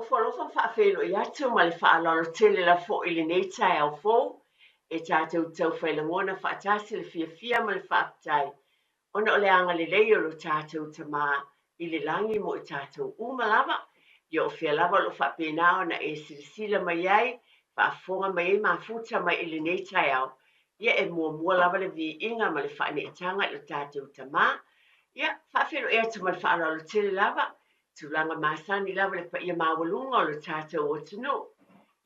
Ofo alofa ma faafeiloai atu ma le faaaloalo tele lava foi i lenei taeao fou e tatou te taufai lagona faatasi le fiafia ma le faafetai ona o le agalelei o lo tatou Tama i le lagi mo i tatou uma lava. Ia o fea lava o lo o faapena ona e silasila mai ai, faafofoga mai ai, mafuta mai i lenei taeao, ia e muamua lava le viiga ma le faaneetaga i lo tatou Tama. Ia, faafeiloai atu ma le faaaloalo tele lava Tulaga masani lava le paia maualuga o lo tatou atunuu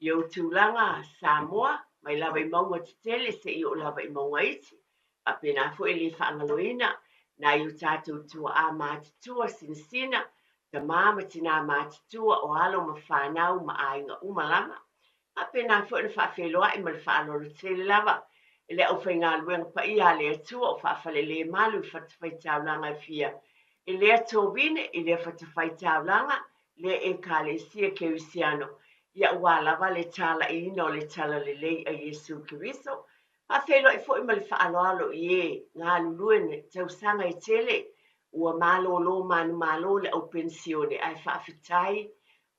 i ou tulaga Samoa, mai lava i mauga tetele seia oo lava i mauga iti. Faapena foi e le faagaloina nai o tatou tuaa matutua sinasina, tama ma tina matutua o alo ma fanau ma aiga uma lava. Faapena foi ona faafeiloai ma le faaaloalo tele lava i le aufaigaluega paia a le Atua o faafalelemalu i fatafaitaulaga e fia i lea tovine, i lea fatafaitaulaga, lea Ekalesia Kerisiano, ia aua lava le talaiina o le Talalelei a Iesu Keriso. Faafeiloai foi ma le faaaloalo i e galulue tausaga e tele ua malolo manumalo le au penisione ae faafetai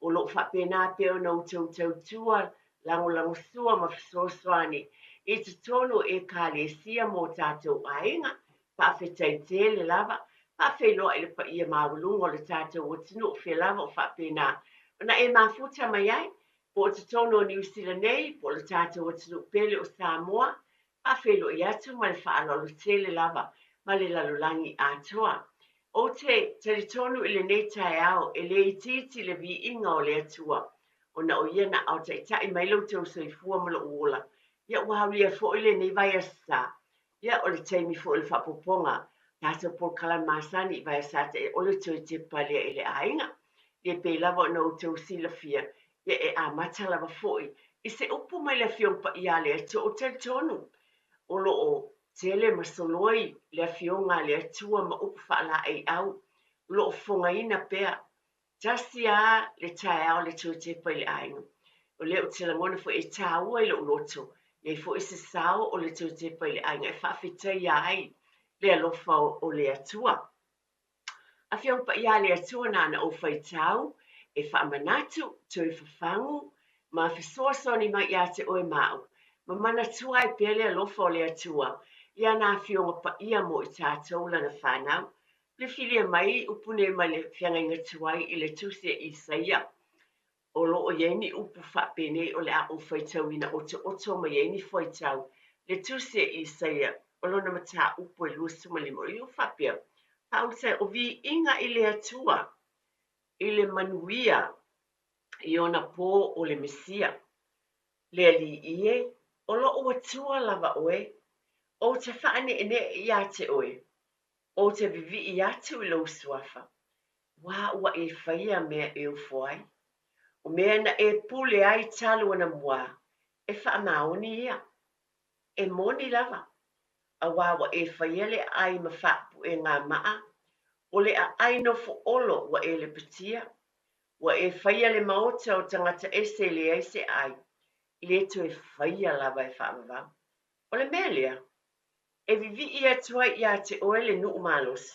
O lo o faapena pea ona outou tautua, lagolagosua ma fesoasoani i totonu o Ekalesia ma o tatou aiga. Faafetai tele lava. Faafeiloai i le paia maualuga o le tatou atunuu, fea lava o faapena ona e mafuta mai ai, po o totonu o Niu Sila nei, po o le tatou atunuu pele o Samoa. Faafeiloai atu ma le faaaloalo tele lava ma le lalolagi atoa. Ou te talitonu i lenei taeao e le itiiti le viiga o le Atua, ona o Ia na aotaitai mai lo outou soifua ma lou ola. Ia ua aulia foi lenei vaiaso sa. Ia o le taimi foi o le faaopoopoga tatou polokalame masani i vaiaso sa o le toe tepa lea i le aiga. Ia e pei lava ona outou silafia, ia e amata lava foi i se upu mai le Afioga Paia a le Atua. Ou te talitonu o lo o tele ma soloi le Afioga a le Atua ma upu faalaeiau o lo o fofogaina pea. Tasi lava le taeao le toe tepa i le aiga. O lea ou te lagona foi e taua i lou loto, e i ai foi se sao o le toe tepa i le aiga e faafetaia ai le alofa o le Atua. Afioga Paia a le Atua na ona ou faitau e faamanatu, toe fafagu ma fesoasoani mai ia te oe ma au, ma manatua ai pea le alofa o le Atua i ana Afioga Paia mo i tatou lana fanau. Filifilia mai upu nei mai le feagaiga tuai i le Tusi a Isaia. O lo o i ai ni upu faapenei o le a ou faitauina otooto mai ai ni fuaitau. Le Tusi a Isaia, o lona mataupu e 25, o ia faapea, Faaulutai o viiga i le Atua i le manuia i ona pō o le Mesia. Le Alii e, o loʻu Atua lava ʻoe, ou te faaneenee iā te ʻoe, ou te vivii atu i lou suafa, Ua ua e faia mea e ofo ai. O mea na e pule ai talu anamua, e faamaoni ia. E moni lava, auā ua e faia le aai ma faapuʻegamaʻa, o le aai nofo olo ua e lepetia. Ua e faia le maota o tagata ese e leai se aai, e le toe faia lava e faavavau. O le mea lea, e vivii atu ai iā te ʻoe le nuu malosi,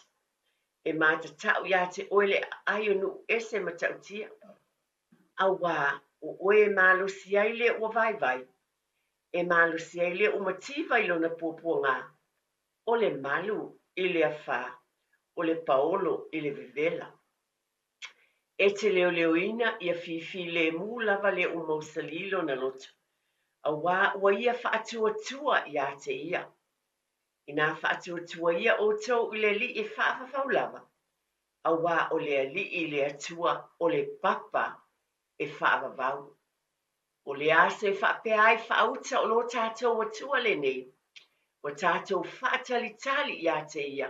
E matatau iā te ʻoe le aai o nuu ese matautia, auā o ʻoe e malosi ai le ua vaivai, e malosi ai le ua mativa i lona puapuagā, o le malu i le afā, o le paolo i le vevela. E te leoleoina ia fifilemu lava le ua mausalī lona loto, auā ua ia faatuatua iā te ia. Inā faatuatuaia ʻoutou i le Alii e faavavau lava, auā o le Alii i le Atua o le papa e faavavau. O le aso e faapea ai faauta o lo tatou Atua lenei, ua tatou faatalitali iā te ia,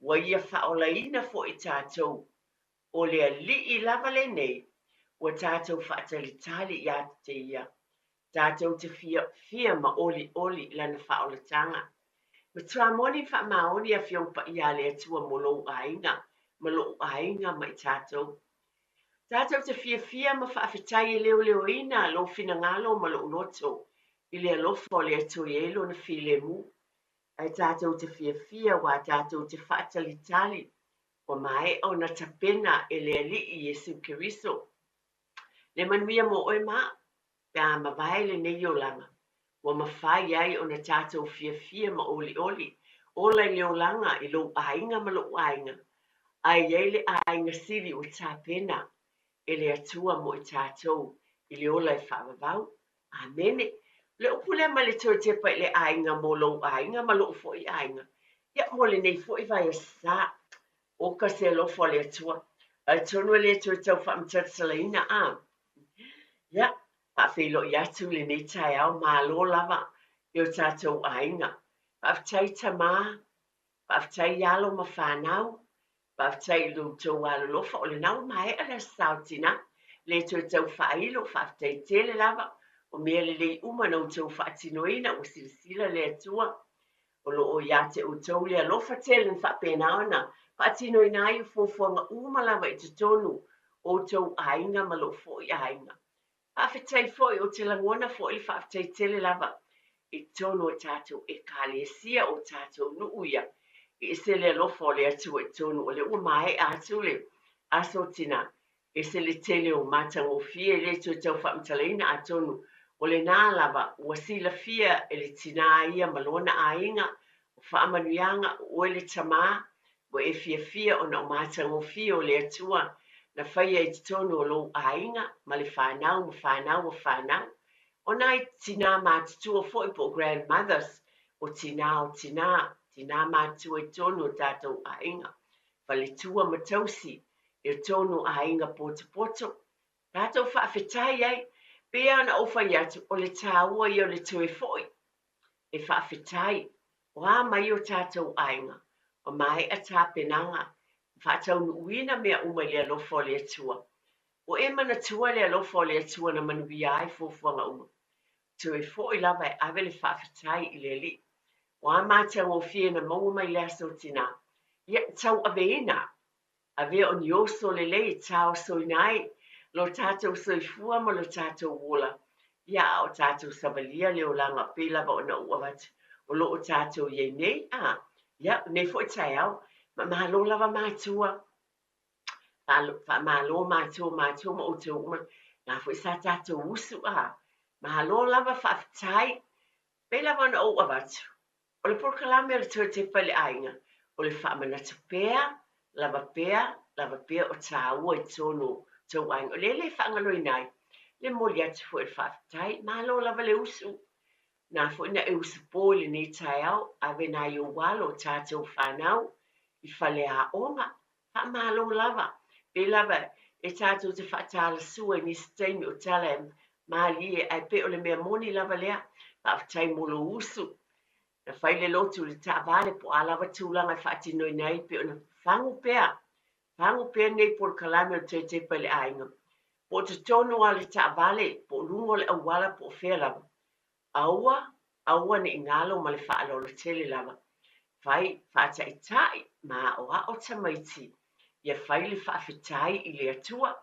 ua ia faaolaina foi tatou, o le Alii lava lenei, ua tatou faatalitali iā te ia, Tatou te fiafia ma olioli i Lana faaolataga. Matua moni ma faamaoni Afioga Paia a le Atua mo lou aiga ma loʻu aiga ma i tatou. Tatou te fiafia ma faafetai e leoleoina lou finagalo ma loʻu loto i le alofa o le Atua i ai Lona filemu. Ae tatou te fiafia aua tatou te faatalitali ua maea ona tapena e le Alii Iesu Keriso. Le manuia mo oe ma au, pe a mavae lenei olaga, ua mafai ai ona tatou fiafia ma olioli, ola i le olaga i lou aiga ma lou aiga, ae i ai le aiga sili ua tapena e le Atua mo i tatou i le ola e faavavau. Amene. O le upu lea mai le toe tepa i le aiga mo lou aiga ma lou foi aiga, ia mo lenei foi vaiaso sa. Oka se alofa o le Atua. Atonu e le toe tau faamatalatalaina, a? Ia, faafeiloai atu i lenei taeao, malo lava i o tatou aiga. Faafetai tama, faafetai alo ma fanau, faafetai i lo outou alolofa, o lena ua maea le Aso Sa o Tina, le toe tau faailo, faafetai tele lava, o mea lelei uma na outou faatinoina, ua silasila le Atua, O lo o ia te outou le alofa tele na faapena ona faatinoina ai o fuafuaga uma lava i totonu o outou aiga ma lou foi aiga. Faafetai foi, ou te lagona foi le faafetai tele lava i totonu o tatou Ekalesia, o tatou nuu ia, e ese le alofa o le Atua i totonu, o lea ua maea atu le Aso Tina, Ese le tele o matagofie e le toe tau faamatalaina atonu o lena lava ua silafia e le tinā ia ma lona aiga, o faamanuiaga, o oe le tamā, ua e fiafia ona o matagofie o le Atua na faia i totonu o lou aiga ma le fanau ma fanau a fanau. O nai tinā matutua foi po o grandmothers, o tinā o tinā, tinā matutua i totonu o tatou aiga, faletua ma tausi i tonu aiga potopoto. Tatou faafetai ai. Pei lava ona ou fai atu, o le tāua ia o le toe foi e faafetai. O a mai o tatou aiga, ua maea tapenaga, faataunuuina mea uma i le alofa o le Atua. Ua e manatua le alofa o le Atua na manuia ai fuafuaga uma. Toe foi lava e ave le faafetai i le Alii. O a matagofie na maua mai le aso tina, ia tauaveina. Avea o ni oso lelei e taosoina ai lo tatou soifua ma lo tatou ola, ia a o tatou savalia le olaga pei lava ona ou avatu o lo o tatou i ai nei, a, ia, lenei foi taeao, ma malo lava matua, faamalo matua, matua ma outou uma, na foi sa tatou usu, a, malo lava faafetai, pei lava ona ou avatu, O le polokalame o le toe tepa i le aiga, o le faamanatu pea, lava pea, lava pea o tāua i totonu o tou aiga. O lea e le faagaloina ai le momoli atu foi o le faafetai. Malo lava le usu. Na foi na e usu po i lenei taeao, ave nai ou alo o tatou fanau i faleaoga. Faamalo lava. Pei lava e tatou te faatalasua i nisi taimi o tala e malie, ae pei o le mea moni lava lea. Faafetai mo lou usu. Na fai le lotu i le taavale po o a lava tulaga e faatinoina ai pei ona fagu pea, fagu pea nei polokalame o le toe tepa i le aiga. Po o totonu lava o le taavale, po o luga o le auala, po o fea lava. Aua, aua ne i galo ma le faaaloalo tele lava. Fai, faataitai ma aoao tamaiti ia fai le faafetai i le Atua.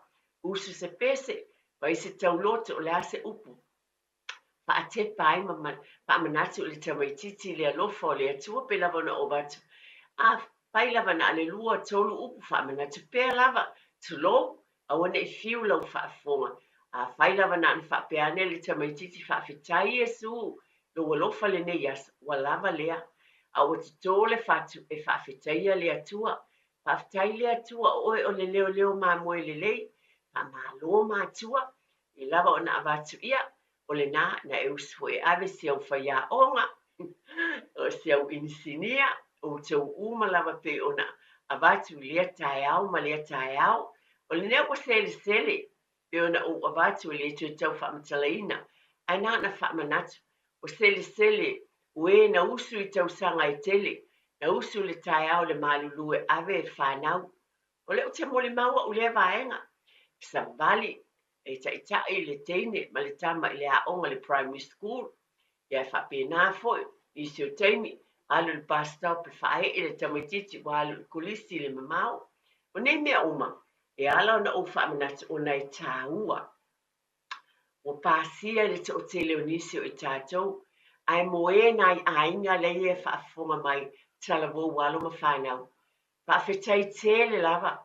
Usu se pese, fai se tauloto, o le a se upu faatepa ai ma faamanatu i le tamaititi le alofa o le Atua pei lava ona ou avatu. Afai lava na o le lua, tolu upu, faamanatu pea lava, tulou, Aua ne i fiu lau faafofoga. Afai lava na ona faapea ane le tamaitiiti faafetai Iesu, lou alofa lenei aso, ua lava lea. A ua toto le fatu e faafetaia le Atua. Faafetai le Atua, o oe o le leoleo mamoe lelei. Faamalo matua. E lava ona avatu ia, o lena na e usu foi e ave si au faiaoga, o si au inisinia, outou uma lava pei ona avatu i lea taeao ma lea taeao. O lenei ua selesele pei ona ou avatu e le toe tau faamatalaina, ae na ona faamanatu, ua selesele o e na usu i tausaga e tele, na usu i le taeao i le malulu e ave e fanau. O lea ou te molimau au i lea vaega, savali e taitai le teine ma le tama i le aoga i le primary school. Ia e faapena foi, nisi o taimi, alu i le bus stop e faaee le tamaitiiti ua alu i le kolisi i le mamao. O nei mea uma, e ala ona ou faamanatu ona e tāua. Ua pasia i le toatele o nisi o i tatou, ae mo e nai aiga lea e faafofoga mai, talavou alo ma fanau. Faafetai tele lava.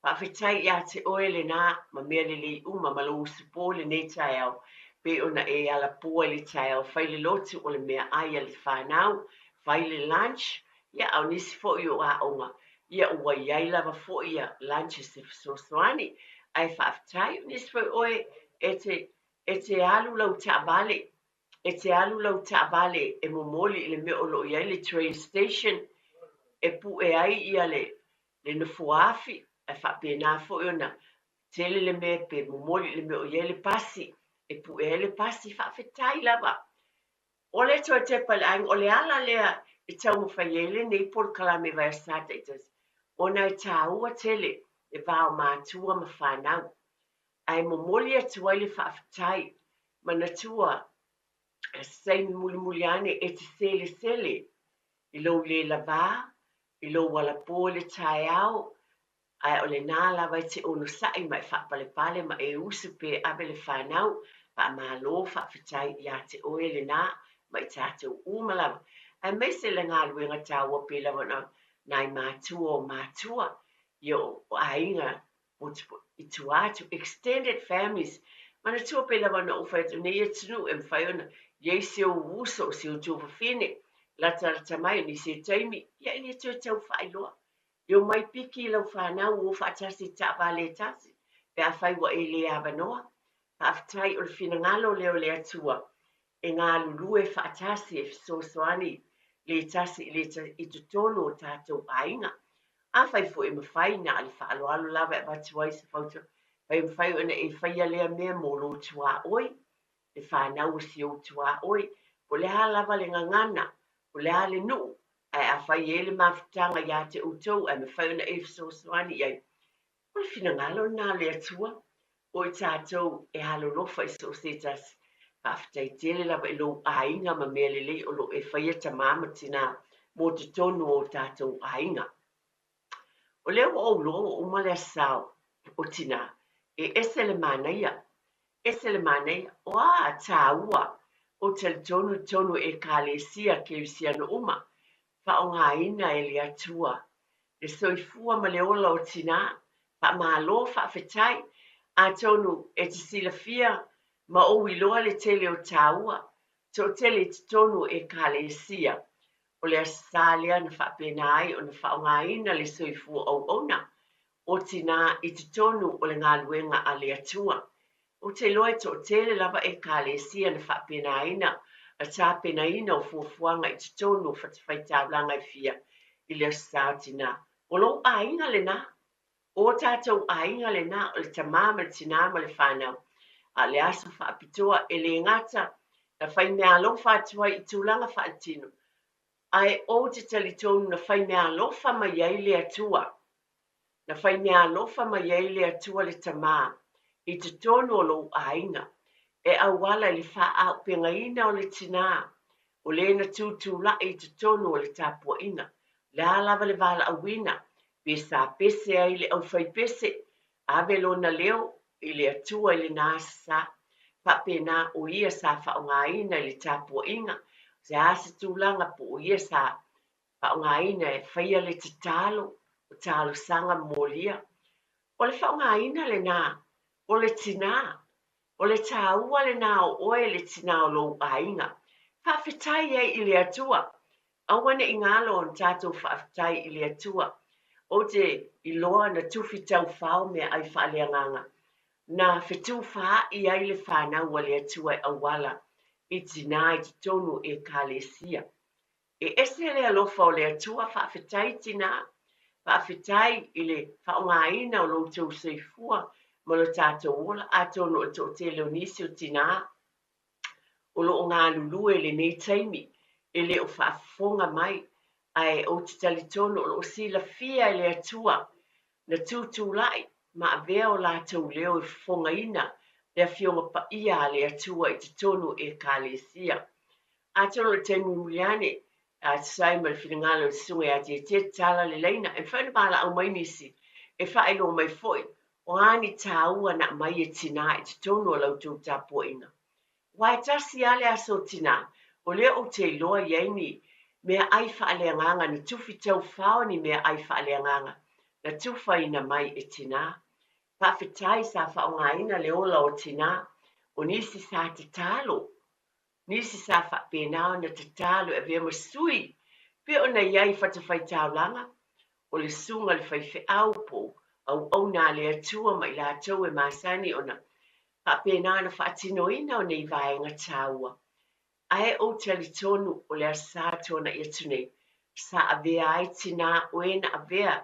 Faafetai ia te oe lenā ma mea lelei uma ma lou usupo i lenei taeao, pei ona e alapua i le taeao, fai le lotu o le meaai a le fanau, fai le lunch, ia a o nisi foi o aoga, ia ua i ai lava foi ia lunches e fesoasoani. Ae faafetai, o nisi foi oe e te, e te alu lau taavale, e te alu lau taavale e momoli i le mea o lo o i ai le train station, e pue ai ia le, le nofoa afi, ae faapena foi ona tele le mea pe momoli i le mea o i ai le pasi, e pue ai le pasi, faafetai lava. O le toe tepa i le aiga, o le ala lea e taumafai ai lenei polokalame Vaeasa Taitasi, ona e taua tele le va o matua ma fanau. Ae momoli atu ai le faafetai, manatua se taimi mulimuli ane e te selesele i lou le lavā, i lou alapo i le taeao, ae o lenā lava e te onosai ma e faapalepale ma e usu pe ave le fanau, faamalo faafetai ia te oe lenā ma i tatou uma lava, aemaise le galuega taua pei lava ona nai matua o matua, ia o aiga i tua atu, extended families. Manatua pei lava ona ou fai atu nei atunuu e mafai ona i ai si ou uso, o si ou tuafafine, latalata mai o nisi o taimi, ia e le toe tau faailoa. E omai piki i lau fanau ua o faatasi i taavale e tasi, pe afai ua e le avanoa. Faafetai o le finagalo lea o le Atua e galulue faatasi e fesoasoani le tasi i le tasi i totonu o tatou aiga. Afai foi e mafai, na o le faaaloalo lava e avatu ai se fautuaga, fai mafai ona e faia lea mea mo lou tuaoi, le fanau o si ou tuaoi, po o le a lava le gagana, po o le a le nuu, ae afai e i ai le mafutaga ia te outou ae mafai ona e fesoasoani i ai, o le finagalo lenā o le Atua, o i tatou e alolofa i so o se tasi. Faafetai tele lava i lou aiga ma mea lelei o lo o e faia tamā ma tinā mo totonu o tatou aiga. O lea ua ou iloa ua uma le aso o tinā, e ese le manaia, ese le manaia, o a tāua, ou talitonu i totonu o Ekalesia Kerisiano uma, faaaogaina e le Atua le soifua ma le ola o tinā, faamalo, faafetai. Atonu e te silafia ma ou iloa le tele o tāua, toatele i totonu o Ekalesia, o le Aso Sa lea na faapena ai ona faaaogaina le soifua auauna o tinā i totonu o le galuega a le Atua. Ou te iloa e toatele lava Ekalesia na faapenaina le tapenaina o fuafuaga i totonu o fatafaitaulaga e fia i le Aso Sa o Tinā. O lou aiga lenā. O o tātou aiga lenā, o le tamā ma le tinā ma le fanau. A o le aso faapitoa e le gata na fai meaalofa atu ai i tulaga faaletino, ae ou te talitonu na fai meaalofa mai ai le Atua. Na fai meaalofa mai ai le Atua le Tamā i totonu o lou aiga, e auala i le faaaupegaina o le tinā, o le na tutulai i totonu o le tapuaiga. O le a lava le valaauina, pe sa pese ai le aufaipese, ave lona leo i le Atua i lena aso sa. Faapena o ia sa faaaogaina i le tapuaiga, o se a se tulaga po o ia sa faaaogaina e faia le tatalo, o talosaga molia. O le faaaogaina lenā o le tinā, o le taua lenā o oe le tinā o lou aiga. Faafetai ai i le Atua. Aua ne i galo ona tatou faafetai i le Atua. Ou te iloa na tufi taufao meaai faaleagaga, na fetufaai ai le fanau a le Atua e auala i tinā i totonu o Ekalesia. E ese le alofa o le Atua, faafetai tinā, faafetai i le faaaogaina o lo outou soifua ma lo tatou ola, atonu o le toatele o nisi o tinā o lo o galulue i lenei taimi e le o faafofoga mai, ae ou te talitonu o lo o silafia e le Atua na tutulai ma avea o latou leo e fofogaina le Afioga Paia a le Atua i totonu o Ekalesia. Atonu o le taimi mulimuli ane, a tusa ai ma le finagalo o le Susuga ia Tietie tatala le laina, e mafai ona valaau mai nisi e faailoa mai foi o a ni taua na aumai e tinā i totonu o la outou tapuaiga. Aua e tasi lava le aso o tinā, o lea ou te iloa i ai ni meaai faaleagaga na tufi taufao ni meaai faaleagaga. Na tufaina mai e tinā. Faafetai sa faaaogaina le ola o tinā. O nisi sa tatalo, nisi sa faapena ona tatalo e avea ma sui, pei ona i ai i fatafaitaulaga, o le susuga i le faifeau po o auauna a le Atua ma i latou e masani ona faapena ona faatinoina o nei vaega taua. Ae ou talitonu o le Aso Sa tuanai atu nei, sa avea ai tinā o e na avea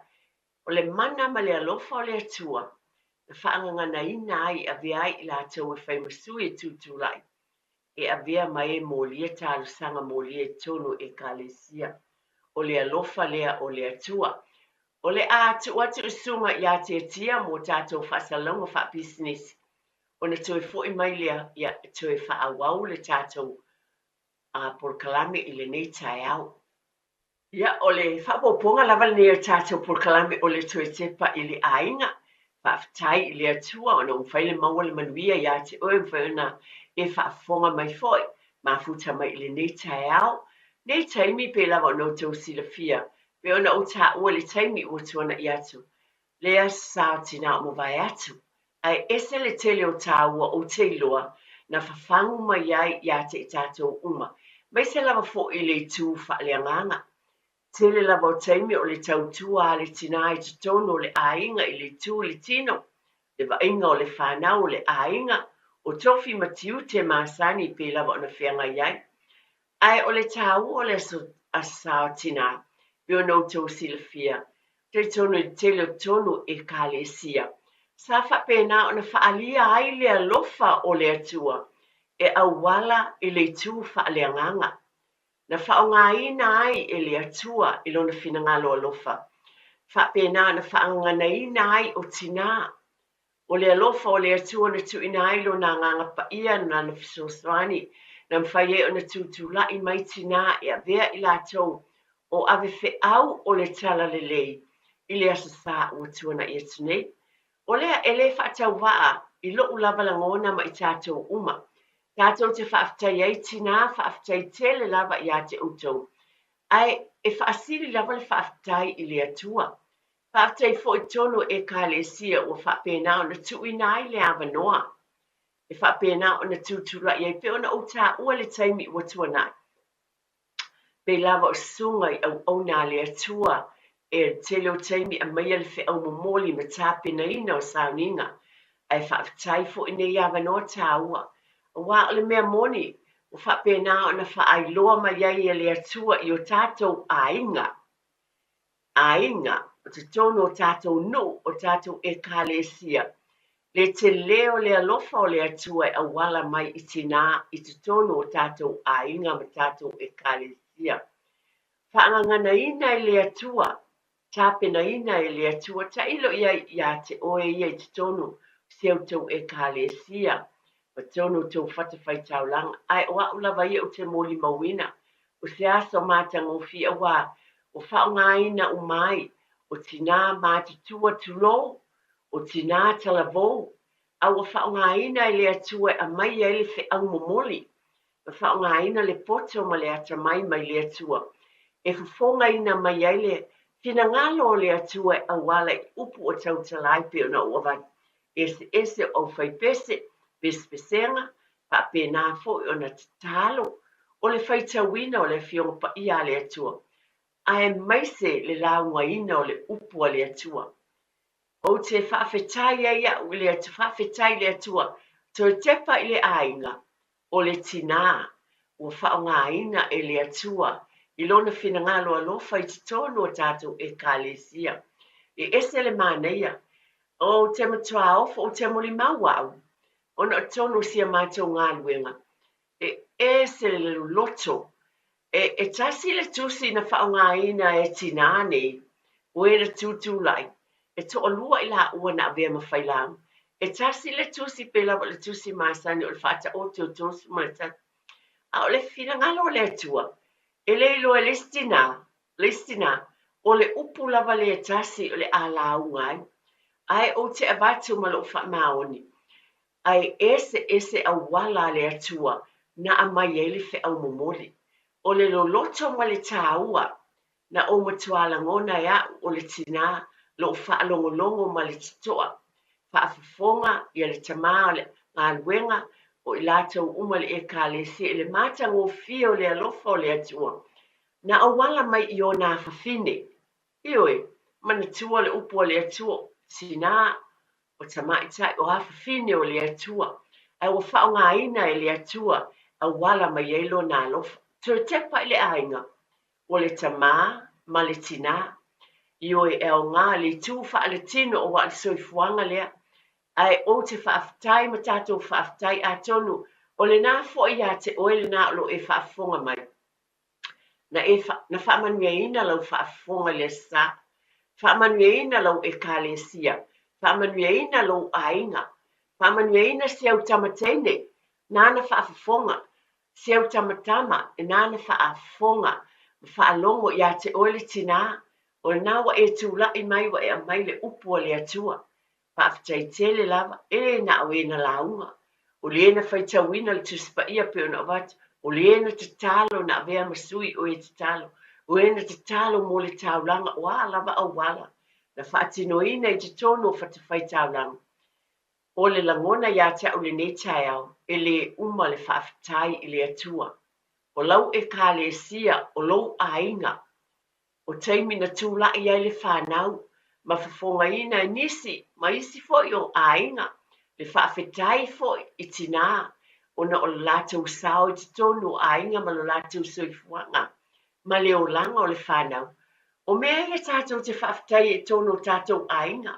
o le mana ma le alofa o le Atua na faagaganaina ai e avea ai i latou e fai ma sui e tutulai e avea ma e molia talosaga molia i totonu o Ekalesia. O le alofa lea o le Atua. O le a tuu atu i susuga ia Tiatia mo tatou faasalalauga faapisinisi ona toe foi mai lea ia toe faaauau le tatou polokalame i lenei taeao. Ia, o le faaopoopoga lava lenei o le tatou polokalame o le toe tepa i le aiga. Faafetai i le Atua ona ua mafai ona maua le manuia ia te oe, mafai ona e faafofoga mai foi, mafuta mai i lenei taeao. Nei taimi pei lava ona outou silafia, pei ona ou taua i le taimi ua tuanai atu, le Aso Sa o Tinā o mavae atu, ae ese le tele o tāua ou te iloa na fafagu mai ai ia te i tatou uma, aemaise lava foi i le itu faaleagaga. Tele lava o taimi o le tautua a le tinā i totonu o le aiga i le itu i le tino, le vaaiga o le fanau o le aiga, o tofi ma tiute masani pei lava ona feagai ai. Ae o le tāua o le Aso Sa o Tinā, pei ona outou silafia, talitonu i le tele o totonu o Ekalesia, sa faapena ona faaalia ai le alofa o le Atua e auala i le itu faaleagaga, na faaaogaina ai e le Atua i Lona finagalo alofa, faapena ona faagaganaina ai o tinā. O le alofa o le Atua na tuuina ai Lona Agaga Paia ma Lana fesoasoani, na mafai ai ona tutulai mai tinā e avea i latou o ave feau o le Talalelei i le Aso Sa ua tuanai atu nei. O lea e le faatauvaa i lo'u lava lagona ma i tatou uma. Tatou te faafetai ai tinā, faafetai tele lava ia te outou. Ae e faasili lava le faafetai i le Atua. Faafetai foi tonu Ekalesia ua faapena ona tuuina ai le avanoa e faapena ona tutulai ai pei ona ou taua le taimi ua tuanai. Pei lava o susuga i auauna a le Atua e le tele o taimi aumaia le feau momoli ma tapenaina o sauniga. Ae faafetai foi nei avanoa taua, aua o le mea moni ua faapena ona faailoa mai ai e le Atua i o tatou aiga. Aiga, o totonu o tatou nuu, o tatou Ekalesia, le tele o le alofa o le Atua e auala mai i tinā i totonu o tatou aiga ma tatou Ekalesia. Faagaganaina e le Atua, tapenaina e le Atua, tailo i ai ia te oe ia i totonu o si a outou Ekalesia, ma totonu o outou fatafaitaulaga. Ae o a'u lava ia ou te molimauina, o se aso matagofie auā ua faaaogaina uma ai o tinā matutua tulou, o tinā talavou, a ua faaaogaina e le Atua e aumai ai le feau momoli, ma faaaogaina le poto ma le atamai mai le Atua, e fofogaina mai ai le finagalo o le Atua e auala i upu o tautala ai pei ona ou avatu, eseese o aufaipese, pesepesega, faapena foi ona tatalo o le faitauina o le Afioga Paia a le Atua, aemaise le laugaina o le upu a le Atua. Ou te faafetai ai au i le Atua, faafetai i le Atua, toe tepa i le aiga, o le tinā ua faaaogaina e le Atua i Lona finagalo alofa i totonu o tatou Ekalesia. E ese le manaia. Ou te matuā ofo, ou te molimau au, ona o totonu o si a matou galuega, e ese le loloto. E, e tasi le tusi na faaaogaina e tinā nei, o e na tutulai, e toalua i laua na avea ma failauga. E tasi le tusi, pei lava o le tusi masani o le faataoto o 31. A o le finagalo o le Atua, e le iloa e le isi tinā, le isi tinā, o le upu lava lea e tasi o le a lauga ai. Ae ou te avatu ma lou faamaoni, ae eseese auala a le Atua na aumai ai le feau momoli. O le loloto ma le tāua na ou matua lagona e a'u o le tinā lou faalogologo ma le totoa, faafofoga ia le tama o le galuega o i latou uma i le Ekalesia i le matagofie o le alofa o le Atua, na auala mai i ona afafine. Ioe, manatua le upu a le Atua, tina, o tamaitai, o afafine o le Atua, ae ua faaaogaina e le Atua e auala mai ai Lona alofa. Toe tepa i le aiga, o le tamā ma le tinā. Ioe, e aoga le itu faaletino aua o le soifuaga lea. Ae ou te faafetai ma tatou faafetai atonu o lena foi ia te oe lena o lo o e faafofoga mai. Na e na faamanuiaina lau faafofoga i le Aso Sa. Faamanuiaina lau Ekalesia. Faamanuiaina lou aiga. Faamanuiaina si au tama teine nāna faafofoga, si au tama tama e nāna faafofoga ma faalogo ia te oe le tinā, o lena ua e tulai mai ua e aumai le upu a le Atua. Faafetai tele lava, e le na o e na lauga, o le na faitauina le Tusi Paia pei ona avatu, o le na tatalo na avea ma sui o e tatalo, o e na tatalo mo le taulaga, o a lava auala na faatinoina i totonu o fatafaitaulaga. O le lagona ia te au i lenei taeao, e lē uma le faafetai i le Atua. O lau Ekalesia, o lou aiga, o taimi na tulai ai le fanau ma fofogaina e nisi ma isi foi o aiga le faafetai foi i tinā ona o le latou sao i totonu o aiga ma lo latou soifuaga ma le olaga o le fanau. O mea ia tatou te faafetai ai i totonu o tatou aiga.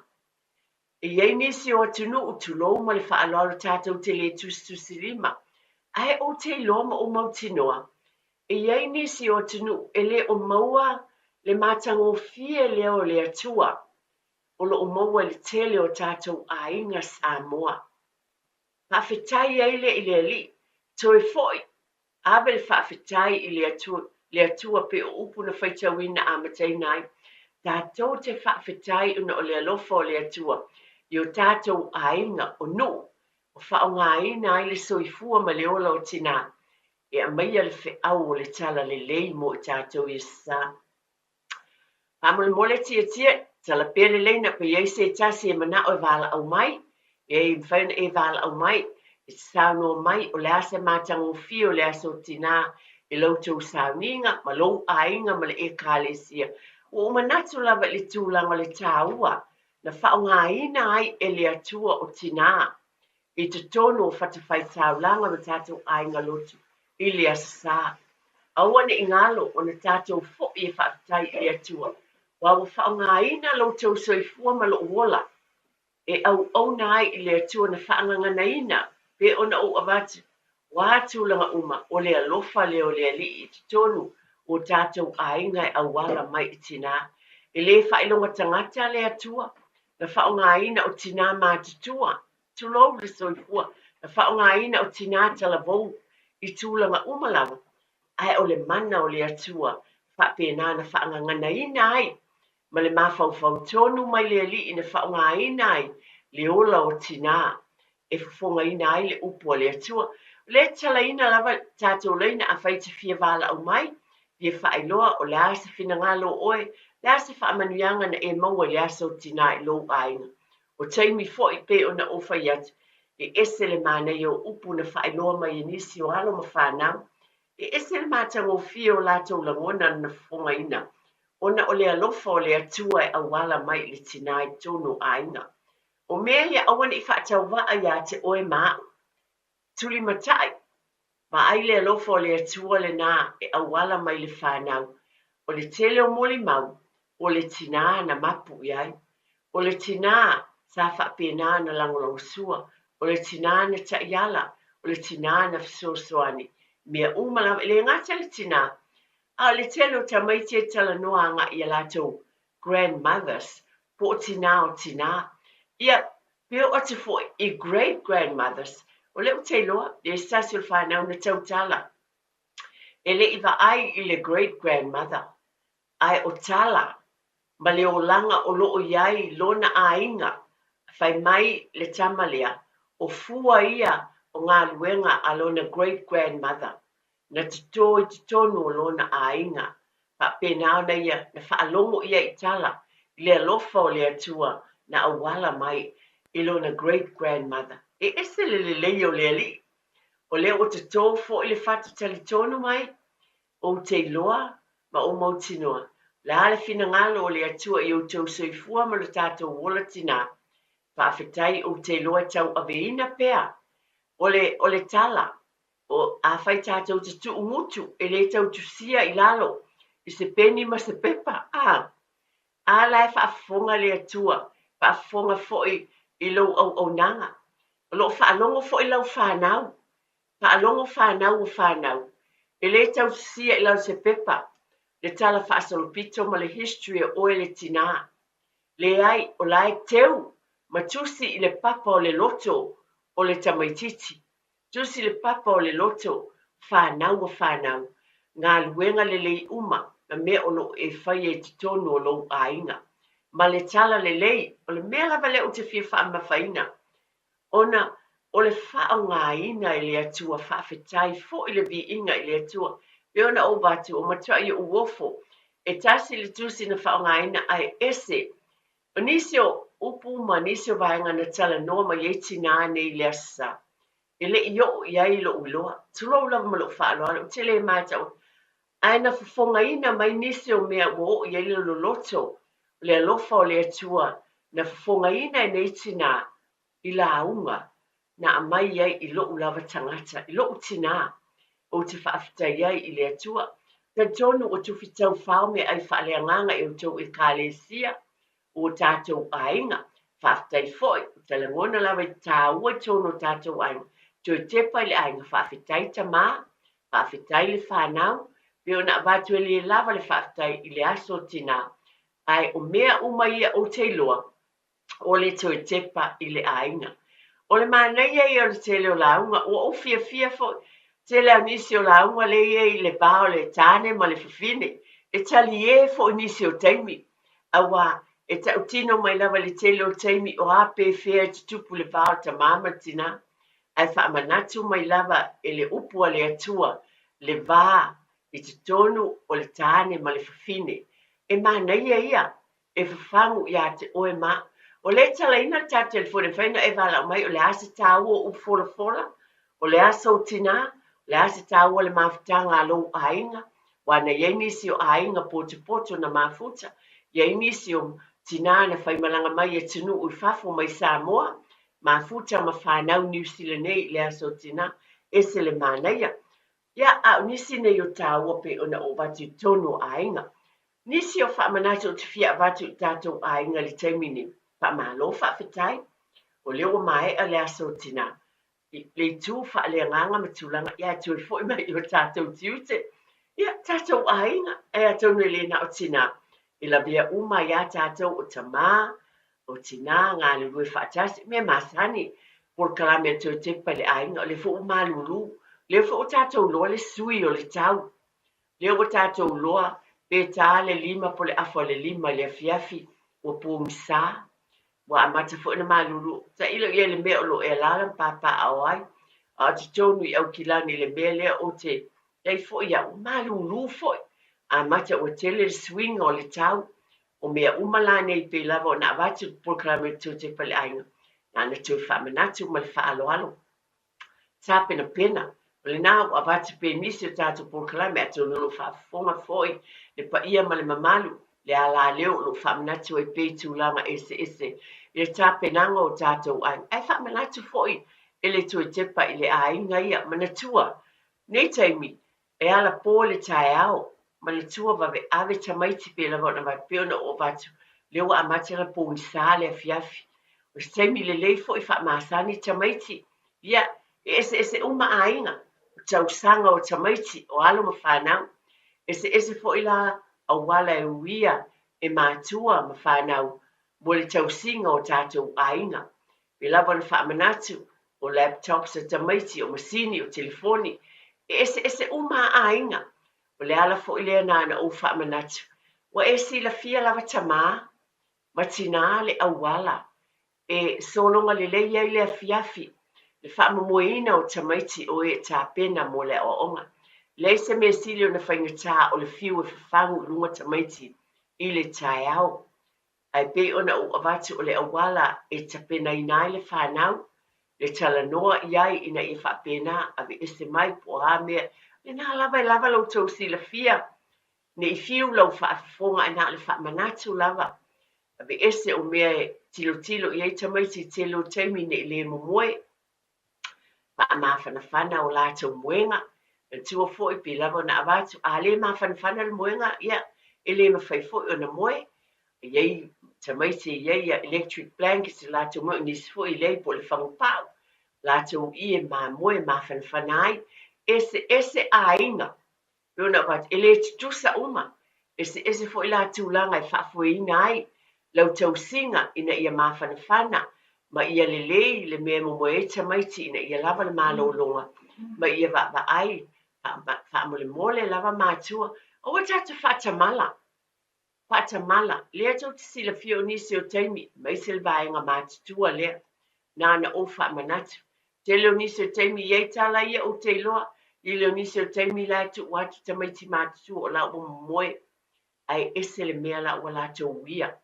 E i ai nisi o atunuu, tulou ma le faaaloalo tatou te le tusitusilima, ae ou te iloa ma ou mautinoa, e i ai nisi o atunuu e le o maua le matagofie lea o le Atua o lo o maua i le tele o tatou aiga Samoa. Faafetai ai lea i le Alii, toe foi Ave le faafetai i le Atua, le Atua pei o upu na faitauina amataina ai. Tatou te faafetai ona o le alofa o le Atua i o tatou aiga, o nuu, o faaaogaina ai le soifua ma le ola o tinā e aumaia le feau o le talalelei mo i tatou i Aso Sa. Faamolemole tietie, tala pea le laina pe i ai se tasi e manao e valaau mai, e mafai ona e valaau mai, e te saunoa mai o le a se matagofie o le aso tinā i la outou sauniga ma lou aiga ma le Ekalesia. Ua ou manatu lava i le tulaga o le taua na faaaogaina ai e le Atua o tinā i totonu o fatafaitaulaga ma tatou aiga lotu i le Aso Sa. Aua ne i galo ona tatou foi e faafetai i le Atua, aua ua faaaogaina lo outou soifua ma lou ola e auauna ai i le Atua na faagaganaina pei ona ou avatu, o a tulaga uma, o le alofa lea o le Alii i totonu o tatou aiga e auala mai i tinā. E le faailoga tagata le Atua, na faaaogaina o tinā matutua, tulou le soifua, na faaaogaina o tinā talavou i tulaga uma lava, ae o le mana o le Atua faapena na faagaganaina ai ma le mafaufau tonu mai le Alii na faaaogaina ai le ola o tinā e fofogaina ai le upu a le Atua. O lea e tatalaina lava tatou laina afai e te fia valaau mai, fia faailoa o le a se finagalo o oe, le a se faamanuiaga na e maua i le aso o tinā i lou aiga. O taimi foi pei ona ou fai atu, e ese le manaia o upu na faailoa mai e nisi o alo ma fanau. E ese le matagofie o latou lagona na fofogaina ona o le alofa o le Atua e auala mai i le tinā i totonu o aiga. O mea ia aua ne i faatauvaa iā te oe ma aʻu. Tulimatai, vaai le alofa o le Atua lenā e auala mai i le fanau. O le tele o molimau, o le tinā na mapu i ai. O le tinā sa faapena ona lagolagosua, o le tinā na taiala, o le tinā na fesoasoani, mea uma lava. E le gata le tinā, a o le tele o tamaiti e talanoa agai i a latou grandmothers, po o tinā o tinā. Ia, pe oo atu foi i great grandmothers, o lea ou te iloa, e se tasi o le fanau na tautala, e le i vaai i le great grandmother, ae o tala ma le olaga o lo o i ai lona aiga, fai mai le tama lea, o fua ia o galuega a lona great grandmother, na totō i totonu o lona aiga. Faapena ona ia na faalogo ia i tala i le alofa o le Atua na auala mai i lona great grandmother. E ese le lelei o le Alii. O lea ua toto foi le fatu talitonu mai, ou te iloa ma ou mautinoa, le a le finagalo o le Atua i outou soifua ma lo tatou ola tinā. Faafetai ou te iloa e tauaveina pea. O le, o le tala, o, afai tatou te tuumutu, e le tau tusia i lalo i se peni ma se pepa, a, a la e faafofoga le Atua, faafofoga foi i lou auaunaga. O lo o faalogo foi lau fanau, faalogo fanau o fanau. E le tau tusia i lalo se pepa le tala faasolopito ma le history o oe le tinā. Leai, o la e teu ma tusi i le papa o le loto o le tamaitiiti. Tusi le papa o le loto, fanau a fanau, galuega lelei uma ma mea o lo o e faia i totonu o lou aiga. Ma le tala lelei, o le mea lava lea ou te fia faamamafaina, ona o le faaaogaina e le Atua, faafetai foi le viiga i le Atua. Pei ona ou avatu, ua matuai ou ofo, e tasi le tusi na faaaogaina ae ese. O nisi o upu ma nisi o vaega na talanoa mai ai tinā nei i le Aso Sa, e le i oo i ai lou iloa. Tulou lava ma lou faaaloalo, ou te le matau atu. Ae na fofogaina mai nisi o mea ua oo i ai le loloto o le alofa o le Atua na fofogaina e nei tinā i lauga na aumai ai i lou lava tagata, i lou tinā, ou te faafetai ai i le Atua. Talitonu ua tufi taufao meaai faaleagaga e outou Ekalesia o o tatou aiga. Faafetai foi, ou te lagona lava i te taua i totonu o tatou aiga. Toe tepa i le aiga, faafetai tama, faafetai le fanau, pei ona avatu e le lava le faafetai i le aso o tinā. Ae o mea uma ia ou te iloa, o le toe tepa i le aiga. O le manaia ia o le tele o lauga, ua ou fiafia foi, tele lava o nisi o lauga lea e i ai i le va o le tane ma le fafine, e talie foi nisi o taimi, aua e tautino mai lava i le tele o taimi o a pe fea e tutupu le va o le tamā ma le tinā, ae faamanatu mai lava e le upu a le Atua le va i totonu o le tane ma le fafine. E manaia ia e fafagu ia te oe ma o lea e talaina le tatou telefoni e mafai ona e valaau mai o le a se taua o upu folafola, o le a sou tinā, o le a se taua o le mafutaga a lou aiga, aua na i ai nisi o aiga potopoto na mafuta, i ai nisi o tinā na faimalaga mai i atunuu i fafo mai Samoa, mafuta ma fanau Niu Sila nei i le aso o tinā, ese le manaia. Ia, a o nisi nei o taua pei ona ou avatu i totonu o aiga. Nisi o faamanatu ou te fia avatu i tatou aiga i le taimi nei, faamalo faafetai, o lea ua maea le aso o tinā, i le itu faaleagaga ma tulaga, ia ae toe foi mai i o tatou tiute, ia, tatou aiga, ae atonu e le na o tinā, e lavea uma ai lava tatou o tamā, o tinā, galulue faatasi, mea masani, polokalame a le toe tepa i le aiga, o lea foi ua malulu, o lea foi ua tatou iloa le sui o le tau, lea ua tatou iloa pe ta le 5 po o le 4:30 i le afiafi, ua pogisa, ua amata foi ona malulu. Tailo i ai i le mea o lo o e alaala ma papaaao ai, a o totonu i Aukilani i le mea lea ou te i ai foi au, ua malulu foi, amata ua tele le suiga o le tau. O mea uma la nei pei lava ona avatu le polokalame o le Toe Tepa i le Aiga, na ona toe faamanatu ma le faaaloalo. Tapenapena, o lena ua avatu pea i nisi o tatou polokalame atonu o lo o faafofoga foi le paia ma le mamalu, le alaleo o lo o faamanatu ai pea i tulaga eseese i le tapenaga o tatou aiga. Ae faamanatu foi e le Toe Tepa i le aiga ia, manatua, nei taimi, E ala po le taeao, manatua vave ave tamaiti pe lava ona avatu, pei ona ou avatu, lea ua amata ona pogisa le afiafi. O se taimi lelei foi faamasani tamaiti. Ia, e eseese uma aiga, o tausaga o tamaiti, o alo ma fanau. Eseese foi la auala e uia e matua ma fanau mo le tausiga o tatou aiga. Pei lava ona faamanatu, o laptops a tamaiti, o masini, o telefoni, e eseese uma a aiga. O le ala foi lea na ona ou faamanatu, ua e silafia lava tamā ma tinā le auala e sologa lelei ai le afiafi, le faamomoeina o tamaiti o e tapena mo le aoaoga. Leai se mea sili ona faigata o le fiu e fafagu i luga tamaiti i le taeao. Ae pei ona ou avatu o le auala e tapenaina ai le fanau, le talanoa i ai ina ia faapena, aveese mai po o a mea, lena lava e lava lo outou silafia, ne i fiu lau faafofoga ae na o le faamanatu lava. Aveese o mea e tilotilo i ai tamaiti i tele o taimi ne i le momoe, faamafanafana o latou moega. Manatua foi pei lava ona avatu, a le mafanafana le moega, ia, e le mafai foi ona moe. E i ai tamaiti e i ai ia electric blankets i latou moe, o nisi foi e leai po o le fagupau, latou ie mamoe mafanafana ai. Eseese aiga, pei ona avatu, e le tutusa uma. Eseese foi la tulaga e faafoeina ai lau tausiga ina ia mafanafana ma ia lelei le mea e momoe ai tamaiti ina ia lava le malologa ma ia vaavaai faamolemole lava matua. Aua tatou faatamala, faatamala. Lea tou te silafia o nisi o taimi, aemaise le vaega matutua lea, na ona ou faamanatu. Tele o nisi o taimi i ai tala ia ou te iloa, i le o nisi o taimi la e tuu atu tamaiti matutua o la ua momoe, ae ese le mea la ua latou uia.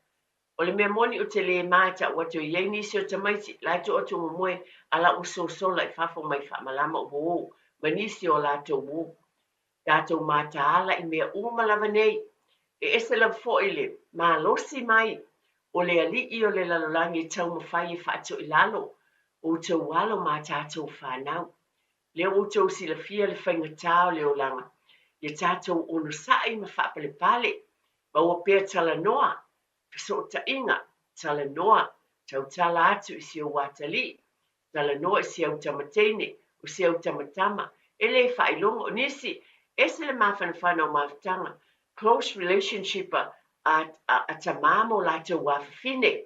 O le mea moni ou te le ma e tau atu e i ai nisi o tamaiti la e tuu atu momoe, a la ua sosola i fafo mai faamalama ua o, ma nisi o latou o. Tatou mataala i mea uma lava nei. E ese lava foi le malosi mai o le alii o le lalolagi e taumafai e faatoilalo outou alo ma tatou fanau. Lea ua outou silafia le faigata o le olaga, ia tatou onosai ma faapalepale, maua pea talanoa, fesootaiga, talanoa, tautala atu i si ou atalii, talanoa i si au tamateine, o si au tamatama, e le faailoga o nisi, ese le mafanafana o mafutaga, close relationship a tamā ma o latou afafine,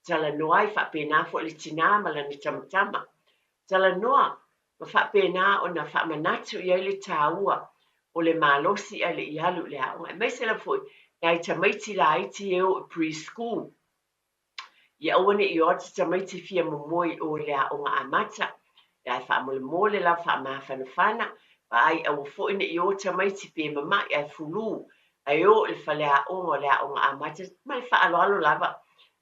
talanoa ai faapena foi le tinā ma lana tamatama, talanoa ma faapena ona faamanatu i ai le tāua o le malosi ae le i alu i le aoga. Aemaise lava foi nai tamaiti laiti e o i preschool. Ia aua ne i o atu tamaiti fia momoe i o i le aoga amata. Ae faamolemole lava faamafanafana, vaai aua foi ne i o tamaiti pe mamai ae fulu, ae o i le fale aoga o le aoga amata ma le faaaloalo lava,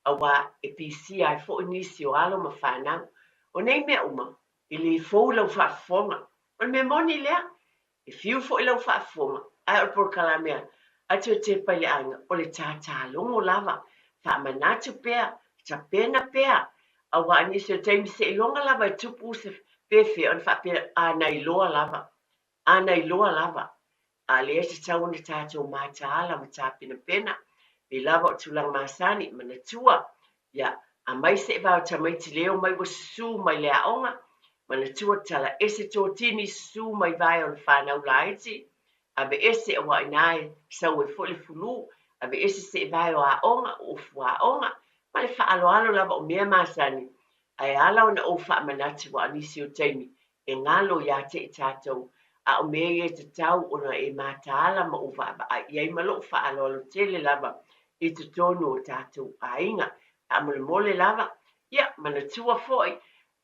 aua e pisia ai foi nisi o alo ma fanau. O nei mea uma, e le fou lau faafofoga. O le mea moni lea, e fiu foi lau faafofoga, ae o le polokalame a toe tepa i le aiga, o le tātālogo lava, faamanatu pea, tapena pea, aua nisi o taimi seiloga lava e tupu se pefea ona faapea a na iloa lava, a na iloa lava. A lea e tatau ona tatou mataala ma tapenapena, pei lava o tulaga masani, manatua, ia, a mai se vao tamaiti leo mai ua susu mai le aoga, manatua tala ese totini susu mai vae o le whanau laiti, aveese aua ina e sau ai foi le fulu, aveese se vae o aoga, o ufu aoga, ma le faaaloalo lava o mea masani, ae ala ona ou faamanatu ua nisi o taimi, e ngalo ia te i tatou, a o mea ia e tatau ona e mataala ma ou vaavaai i ai ma lou faaaloalo tele lava i totonu o tatou aiga. Faamolemole lava, ia, manatua foi,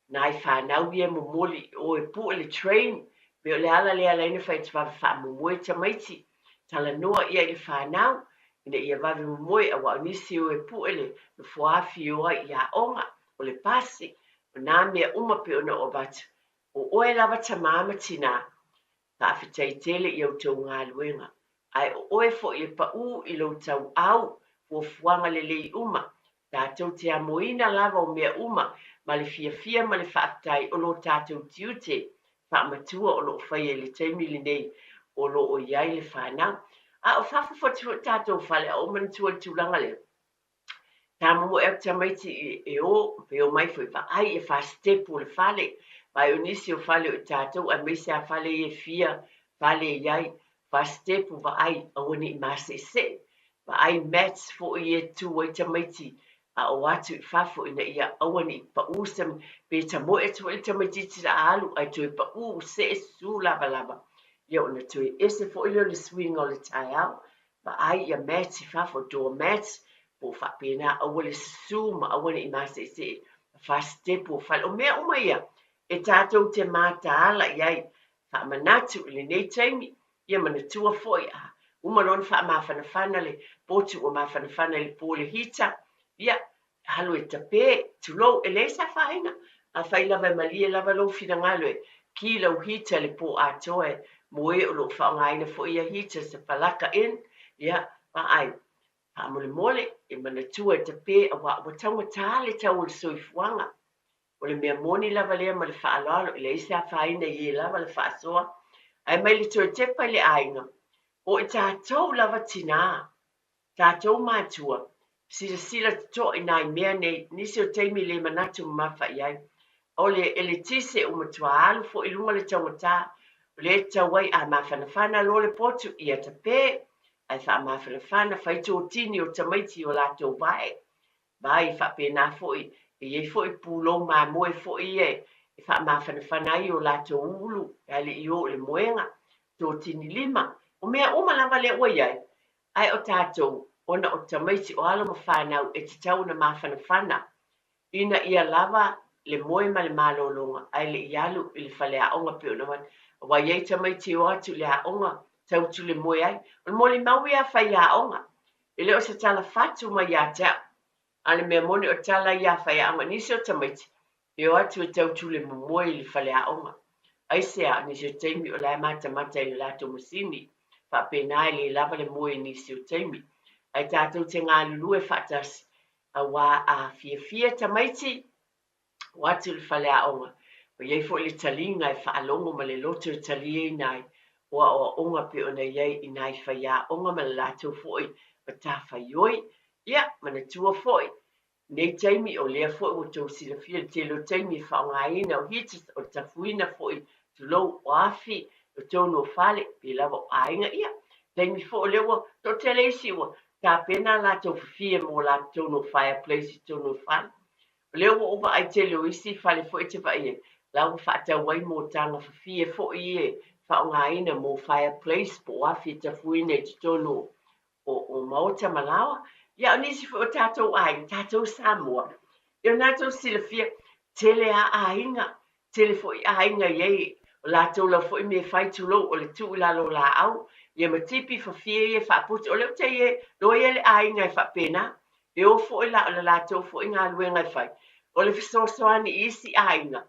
nai whanau ia momoli o e pue le train, pe o le ala le ala ina whai te vave faamomoe tamaiti, talanoa ia i le whanau, ina ia vave momoe aua o nisi o e pue le nofoafi o ai i aoga, o le pasi, o nā mea uma pe ona o avatu. O oe lava tamā ma tinā, faafetai tele i outou galuega, ae o oe foi e pau i lou tauau, fuafuaga lelei uma, tatou te amoina lava o mea uma, ma le fiafia ma le faafetai o lo tatou tiute faamatua o loo faia i le taimi lenei o loo i ai le fanau. A o fafo foti foi tatou fale, a o manatua le tulaga lea. Tā momoe atu tamaiti e o, pe o mai foi vaai e faasetepu o le fale. Vaai o nisi o fale o i tatou, aemaise a fale i e fia, fale i ai, faasetepu vaai, aua ne i maseesee. Vaai mats foi e tu ai tamaiti, a o atu i fafo ina ia aua ne i pau se, pe tamoe atu foi le tamaititi la alu, ae toe pau se e susu lava lava. Ia ona toe ese foi lea o le suiga o le taeao. Vaai ia mats i fafo, door mats, po o faapena aua le susu ma aua ne i maseesee faasetepu o fale. O mea uma ia e tatou te mataala i ai faamanatu i lenei taimi, ia manatua foi a uma loa ona faamafanafana le potu ua mafanafana i le po le hita, Ia, alu e tape, tulou, e leai se afaina. Afai lava e malie lava lou finagalo e ki lau heater i le po atoa e mo e o lo o faaaogaina foi ia heater se palaka in, ia, vaai, faamolemole, e manatua e tape aua ua taugata le tau o le soifuaga. O le mea moni lava lea ma le faaaloalo, e leai se afaina i e lava le faasoa. Ae mai le toe tepa i le aiga, o i tatou lava tinā, tatou matua, silasila totoa i nai mea nei, nisi o taimi le manatu mamafa i ai. O le eletise ua matua alu foi i luga le taugata, o lea e tatau ai a mafanafana loa le potu, ia tape, ae faamafanafana, fai totini o tamaiti i o latou vae. Vai faapena foi, e i ai foi pulou mamoe foi ia e faamafanafana ai o latou ulu ae le i o i le moega, totini lima, o mea uma lava lea ua i ai. Ae o tatou, ona o tamaiti o alo ma fanau e tatau ona mafanafana ina ia lava le moe ma le malologa ae le i alu i le faleaoga pei ona avatu. Aua e i ai tamaiti e o atu i le aoga tau le moe ai. O le molimau ia a faiaoga, e le o se tala fatu mai ia te au, a o le mea moni o tala ia a faiaoga, nisi o tamaiti e o atu e tau le momoe i le faleaoga. Aisea? Nisi o taimi o la e matamata i le latou masini, faapena e le lava le moe i nisi o taimi. Ae tatou te galulue faatasi, aua a fiafia tamaiti, o atu i le faleaoga, ua i ai foi le taliga e faalogo ma le loto e taliaina ai o aoaoga pei ona i ai i nai faiaoga ma le latou foi matafaioi. Ia, manatua foi, nei taimi o lea foi ua tou silafia le tele o taimi e faaaogaina o heaters, o le tafuina foi, tulou, o afi, o tonu o fale, pe lava o aiga. Ia, taimi foi o lea ua toatele isi ua tapena latou fafie mo latou tonu o fireplace i tonu o fale. O lea ua ou vaai tele o isi fale foi e te vaai ai, la ua faatau ai motaga fafie foi e faaaogaina mo fireplace po o afi e tafuina i totonu o maota ma laoa. Ia, o nisi foi o tatou aiga, tatou Samoa, e o natou silafia, tele a aiga, tele foi aiga i ai, o latou lau foi mea fai, tulou, o le tuu i lalo o laau, ia ma tipi fafie ia faaputu. O lea ua te loa ia le aiga e faapena, e o foi la o le latou foi galuega e fai. O le fesoasoani i isi aiga,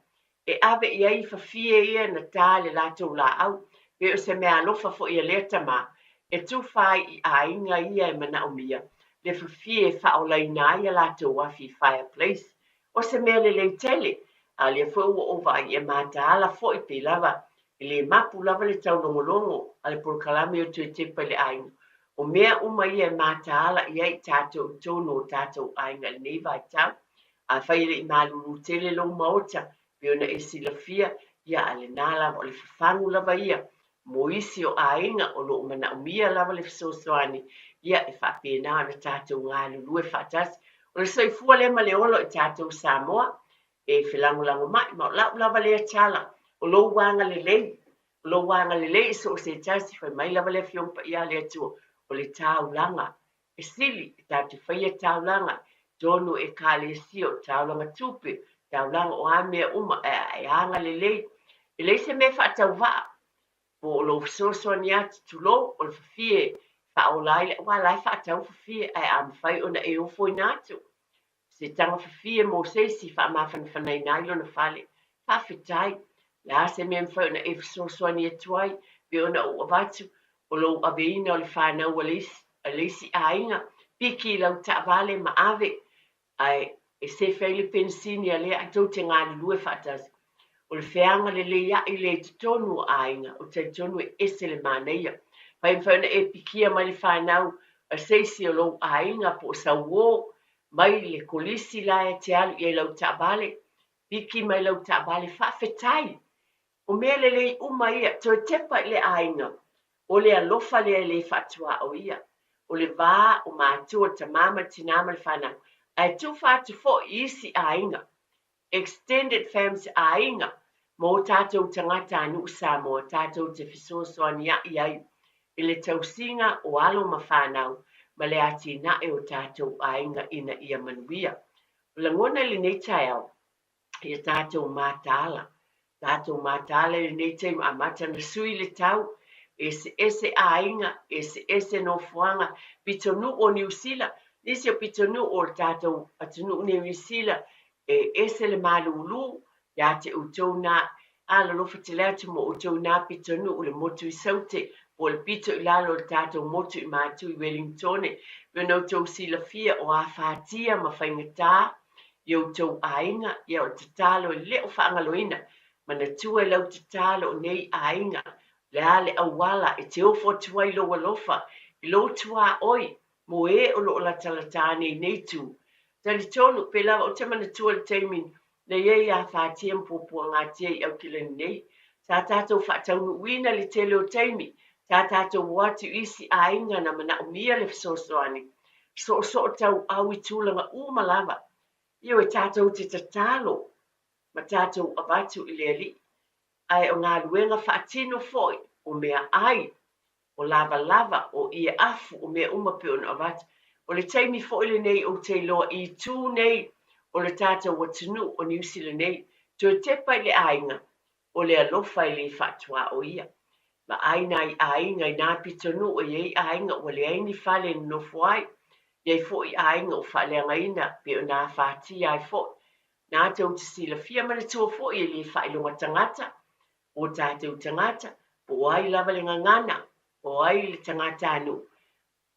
e ave i ai fafie ia na tā le latou laau, pe o se mea alofa foi a lea tamā, e tufa ai i aiga ia e manaomia, le fafie e faaolaina ai a latou afi fireplace. O se mea lelei tele, a lea foi ua ou vaai e mataala foi pe lava, e le mapu lava le taulogologo a le polokalame o toe tepa i le aiga. O mea uma ia e mataala i ai tatou i totonu o tatou aiga i lenei vaitau. Afai e le i malulu tele lou maota, pe ona e silafia, ia a lena lava, o le fafagu lava ia, mo isi o aiga o loo manaomia lava le fesoasoani, ia e faapena ona tatou galulue faatasi. O le soifua lea ma le ola i tatou Samoa, e felagolago mai, ma o lau lava lea tala, o lou agalelei, o lou agalelei i so o se tasi, fai mai lava le Afioga Paia a le Atua, o le taulaga, e sili, e tatou faia taulaga, tonu e ekalesia o taulaga tupe, taulaga o a mea uma, e agalelei, e leai se mea faatauvaa, po o lou fesoasoani atu, tulou, o le fafie faaola ai, aua la e faatau fafie, ae a mafai ona e ofoina atu se taga fafie mo se isi faamafanafanaina ai lona fale. Faafetai, le a se mea mafai ona e fesoasoani atu ai, pe ona ou avatu, o lou aveina o le fanau a le isi aiga, piki i lau taavale ma ave, ae e sefe ai le penisini a lea, ae tou te galulue faatasi. O le feaga lelei ai le i totonu o aiga, o talitonu e ese le manaia. Fai mafai ona e pikia mai le fanau a se isi o lou aiga po o sauō, mai le kolisi la e te alu i ai lau taavale, piki mai lau taavale, faafetai. O mea lelei uma ia, toe tepa i le aiga, o le alofa lea e le faatuā o ia. O le vā o matua, tamā ma le tinā ma le fanau, ae tufa atu foi i isi aiga, extended families aiga, mo tatou tagata a nuu Samoa, tatou te fesoasoani ai ai i le tausiga o alo ma fanau, ma le atinae o tatou aiga ina ia manuia. O lagona i lenei taeao, ia tatou mataala. Tatou mataala i lenei taimi, amata na sui le tau, eseese aiga, eseese nofoaga, pitonuu o Niu Sila, Nisi o pitonuu o le tatou atunuu nei o Niu Sila e ese le malūlū iā te outou nā alolofa tele atu mo outou i nā pitonuu le motu i Saute po o le pito i lalo o le tatou motu i Matu i Welingtone. Pei ona outou silafia o afatia ma faigata i outou aiga, ia o le tatalo e le o faagaloina. Manatua i lau tatalo o nei aiga, le a le auala e te ofo atu ai lou alofa i lou tuaoi mo e o lo o latalata nei i nei itu. Talitonu, pei lava ou te manatua le taimi na i ai afatia ma puapuagatia i Aukilani nei, sa tatou faataunuuina le tele o taimi, sa tatou o atu i isi aiga na manaomia le fesoasoani, soosoo tauau i tulaga uma lava. Ioe, tatou te tatalo ma tatou avatu i le Alii, ae o galuega faatino foi, o meaai, o lavalava, o ie afu, o mea uma pei ona avatu. O le taimi foi lenei ou te iloa i itu nei o le tatou atunuu o Niu Sila nei, toe tepa i le aiga, o le alofa e le faatuaoia. Vaai nai aiga i nā pitonuu e i ai aiga ua leai ni fale e nonofo ai, i ai foi aiga ua faaleagaina pei ona afatia ai foi. Na tou te silafia manatua foi e le faailoga tagata o tatou tagata, po o ai lava le gagana, po o ai le tagatanuu,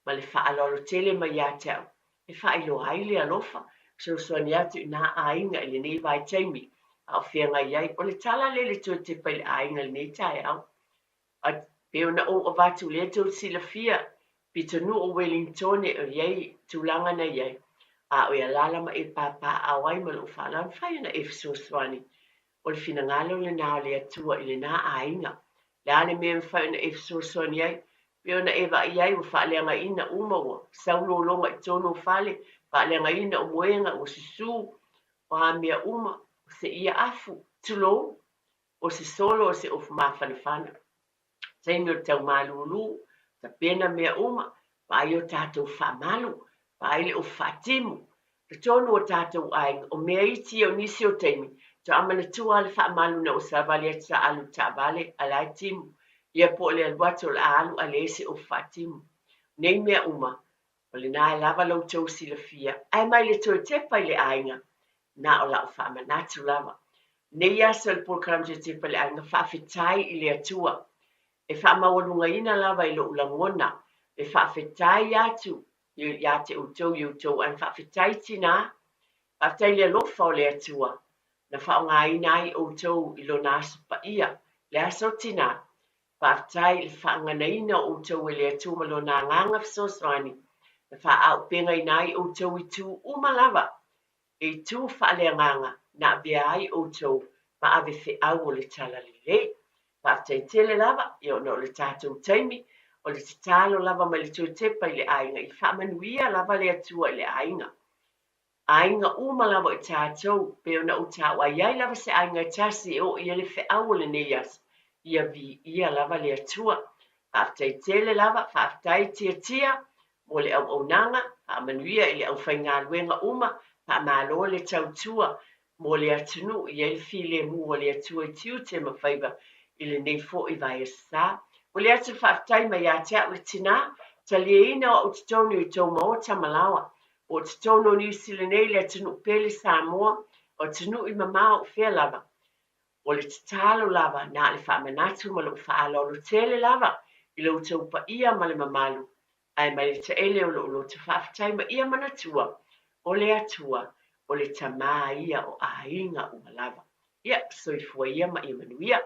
ma le faaaloalo tele mai ia te au, e faailoa ai le alofa, fesoasoani atu i nā aiga i lenei vaitaimi a o feagai ai. O le tala lea i le toe tepa i le aiga i lenei taeao. A pei ona ou avatu lea tou te silafia, pitonuu o Welingtone o i ai tulaga na i ai, a o e alaala ma e papaaao ai ma lou faaaloalo, mafai ona e fesoasoani. O le finagalo lenā o le Atua i lenā aiga. Le a le mea e mafai ona e fesoasoani ai? Pei ona e vaai ai ua faaleagaina uma, ua sau lologa i totonu o fale, faaleagaina o moega, ua susū, o a mea uma, o se ia afu, tulou, o se solo, o se ofu mafanafana. Taimi o le tau malūlū, tapena mea uma, vaai o tatou faamalu, vaai le ofu faatimu, totonu o tatou aiga, o mea iti ia o nisi o taimi, faatoa manatua lava le faamalu ina ua savali atu sa alu i le taavale a la e timu, ia po o le alu atu o le a alu ae leai se ofu faatimu. O nei mea uma, o lena e lava lo outou silafia, ae mai le toe tepa i le aiga, na o lau faamanatu lava. Nei aso i le polokalame toe tepa i le aiga, faafetai i le Atua. E faamaualugaina lava i lou lagona le faafetai atu ia te outou i outou aiga. Faafetai tinā, faafetai i le alofa o le Atua na faaaogaina ai outou i Lona aso paia, le aso tinā. Faafetai i le faaganaina o outou e le Atua ma Lona agaga fesoasoani na faaauupegaina ai outou i itu uma lava e itu faaleagaga na avea ai outou ma ave feau o le Talalelei. Faafetai tele lava, ia ona o le tatou taimi, o le tatalo lava mai le toe tepa i le aiga, ia faamanuia lava le Atua i le aiga. Aiga uma lava o tatou, pei ona ou taua ai ai lava se aiga e tasi e oo i ai le feau o lenei aso, ia viia lava le Atua. Faafetai tele lava, faafetai Tiatia mo le auaunaga, faamanuia i le aufaigaluega uma, faamalo le tautua mo le atunuu i ai le filemu o le Atua i tiute ma faiva i lenei foi vaiaso. Momoli atu le faafetai mai ia te au le tinā, talieina o au totonu i tou maota ma laoa, po o totonu o Niu Sila nei, le atunuu pele Samoa, o atunuu i mamao o fea lava. O le tatalo lava na o le faamanatu ma lou faaaloalo tele lava i lo outou paia ma le mamalu, ae mai le taele o lou loto faafetai ma ia manatua, o le Atua, o le Tama ia o aiga uma lava. Ia, soifua ia ma ia manuia.